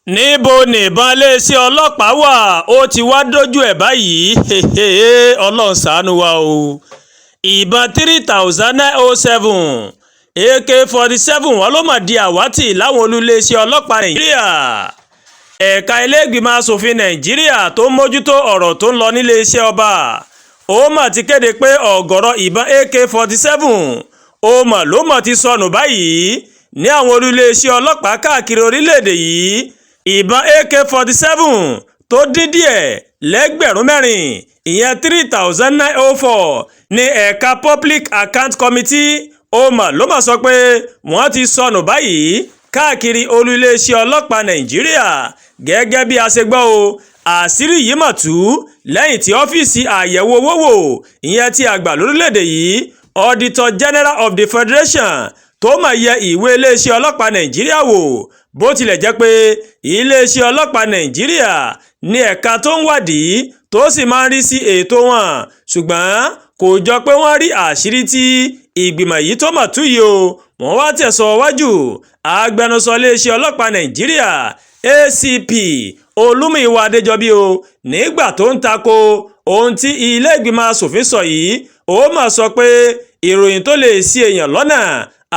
Níbo níbọn iléeṣẹ́ ọlọ́pàá wà? Ó ti wàá dójú ẹ̀ báyìí. Ọlọ́run ṣàánú wa o. Ìbọn 3907 AK-47, wọn ló mà di àwátì láwọn olú iléeṣẹ́ ọlọ́pàá Nàìjíríà. Ẹ̀ka ilé-ìgbìmọ̀ asòfin Nàìjíríà tó ń mójútó ọ̀rọ̀ tó ń lọ níléeṣẹ́ ọba, ó mà ti kéde pé ọ̀gọ̀ọ̀rọ̀ ìbọn AK-47 ó mà ló mà ti sọnù báyìí ní àwọn olú iléeṣẹ́ ọlọ́pàá káàkiri orílẹ̀-èdè yìí. Ìbọn AK-47 tó dín díẹ̀ lẹ́gbẹ̀rún mẹ́rin, ìyẹn 3904, ní ẹ̀ka Public Account Committee ó mà ló mà sọ pé wọ́n ti sọnù báyìí káàkiri olú iléeṣẹ́ ọlọ́pàá Nàìjíríà. Gẹ́gẹ́ bí a ṣe gbọ́ o, àṣírí yìí mà tú lẹ́yìn tí ọ́fíìsì àyẹ̀wò owó wò, ìyẹn ti àgbà lórílẹ̀‐èdè yìí, Auditor General of the Federation, tó mà yẹ ìwé iléeṣẹ́ ọlọ́pàá Nàìjíríà wò. Bó tilẹ̀ jẹ́ pé iléeṣẹ́ ọlọ́pàá Nàìjíríà ní ẹ̀ka tó ń wádìí tó sì máa ń rí sí ètò wọn, ṣùgbọ́n kò jọ pé wọ́n rí àṣírí tí ìgbìmọ̀ yìí tó mà tú yìí o. Wọ́n wá tẹ̀sọ̀ wájú. Agbẹnusọ iléeṣẹ́ ọlọ́pàá Nàìjíríà, ACP Olúmúyìwá Adéjọbí o, nígbà tó ń tako ohun tí ilé ìgbìmọ̀ asòfin sọ yìí, ó mà sọ pé ìròyìn tó lè ṣì èèyàn lọ́nà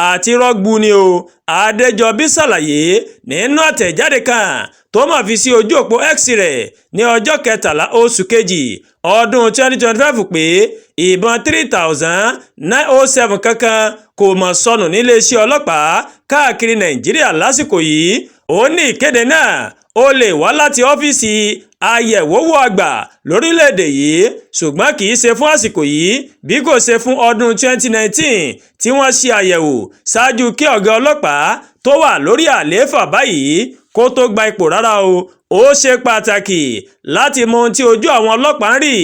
àti rọ́gbù ni o. Adéjọbí ṣàlàyé nínú àtẹ̀jáde kan tó mà fi sí ojú òpó X rẹ̀ ní ọjọ́ 13 oṣù kejì ọdún 2025 pé ìbọn 3907 kankan kò mọ̀ sọnù níléeṣẹ́ ọlọ́pàá káàkiri Nàìjíríà lásìkò yìí. Ó ní ìkéde náà ó lè wá láti ọ́fíìsì ayẹ̀wòwò àgbà lórílẹ̀‐èdè yìí, ṣùgbọ́n kì í ṣe fún àsìkò yìí, bí kò ṣe fún ọdún 2019 tí wọ́n ṣe àyẹ̀wò ṣáájú kí ọ̀gá ọlọ́pàá tó wà lórí àlééfà báyìí kó tó gba ipò rárá o. Ó ṣe pàtàkì láti mọ ohun tí ojú àwọn ọlọ́pàá ń rí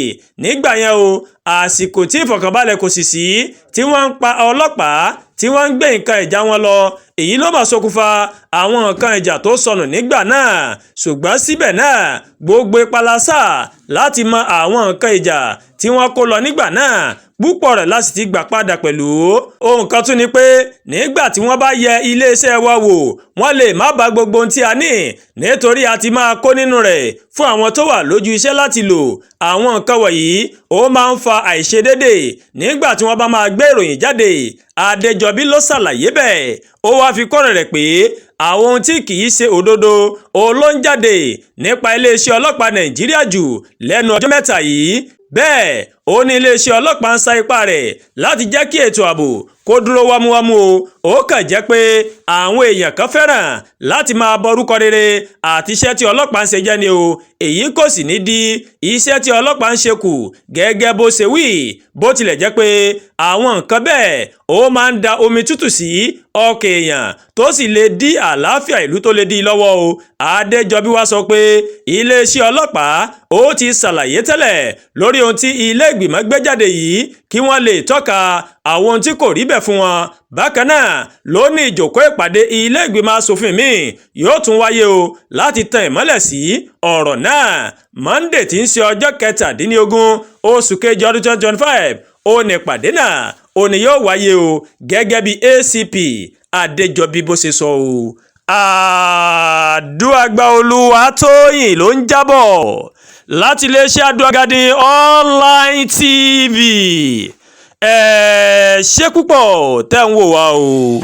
nígbà yẹn o, àsìkò tí ìfọ̀kànbalẹ̀ kò sì sí, tí wọ́n ń pa ọlọ́pàá, tí wọ́n ń gbé nǹkan ìjà wọn lọ. Èyí ló mà ṣokùnfà àwọn nǹkan ìjà tó sọnù nígbà náà. Ṣùgbọ́n síbẹ̀ náà, gbogbo ipá la sà láti mọ àwọn nǹkan ìjà tí wọ́n kó lọ nígbà náà, púpọ̀ rẹ̀ láti ti gbà padà pẹ̀lú. Ohun kan tún ni pé nígbà tí wọ́n bá yẹ iléeṣẹ́ wa wò, wọ́n lè má bá gbogbo ohun tí a ní, nítorí a ti máa kó nínú rẹ̀ fún àwọn tó wà lójú iṣẹ́ láti lò. Àwọn nǹkan wọ̀nyí ó máa ń fa àìṣedédé nígbà tí wọ́n bá máa gbé ìròyìn jáde. Adéjọbí ló ṣàlàyé bẹ́ẹ̀. Ó wáá fi kọ́rọ̀ rẹ̀ pé àwọn ohun tí kì í ṣe òdodo òun ló ń jáde nípa iléeṣẹ́ ọlọ́pàá Nàìjíríà jù lẹ́nu ọjọ́ mẹ́ta yìí. Bẹ́ẹ̀ ó ní iléeṣẹ́ ọlọ́pàá ń sa ipá rẹ̀ láti jẹ́ kí ètò ààbò kó dúró wámúwámú o. Ó kàn jẹ́ pé àwọn èèyàn kan fẹ́ràn láti máa bọrúkọ rere àti iṣẹ́ tí ọlọ́pàá ń ṣe jẹ́ ni o. Èyí kò sì ní dí iṣẹ́ tí ọlọ́pàá ń ṣe kù, gẹ́gẹ́ bó ṣe wí. Bó tilẹ̀ jẹ́ pé àwọn nǹkan bẹ́ẹ̀ ó máa ń da omi tútù sí ọkàn èèyàn, tó sì lè dí àlàáfíà ìlú, tó lè dí lọ́wọ́ o. Adéjọbí wá sọ pé iléeṣẹ́ ọlọ́pàá ó ti ṣàlàyé tẹ́lẹ̀ lórí ohun tí ilé ìgbìmọ̀ gbé jáde yìí, kí wọ́n lè tọ́ka àwọn ohun tí kò rí bẹ́ẹ̀ fún wọn. Bákan náà ló ní ìjókòó ìpàdé ilé ìgbìmọ̀ asòfin míì yóò tún wáyé o láti tan ìmọ́lẹ̀ sí ọ̀rọ̀ náà. Monday tí ń ṣe ọjọ́ 17 oṣù kejì ọdún 2025 ó ní ìpàdé náà ó ní yóò wáyé o, gẹ́gẹ́ bí ACP Adéjọbí bó ṣe sọ o. Àdúràgbà Olúwatóyìn ló ń jábọ̀ láti iléeṣẹ́ Àdúràgàdì Online TV. Ẹ ṣé púpọ̀ tẹ́ ń wò wá o.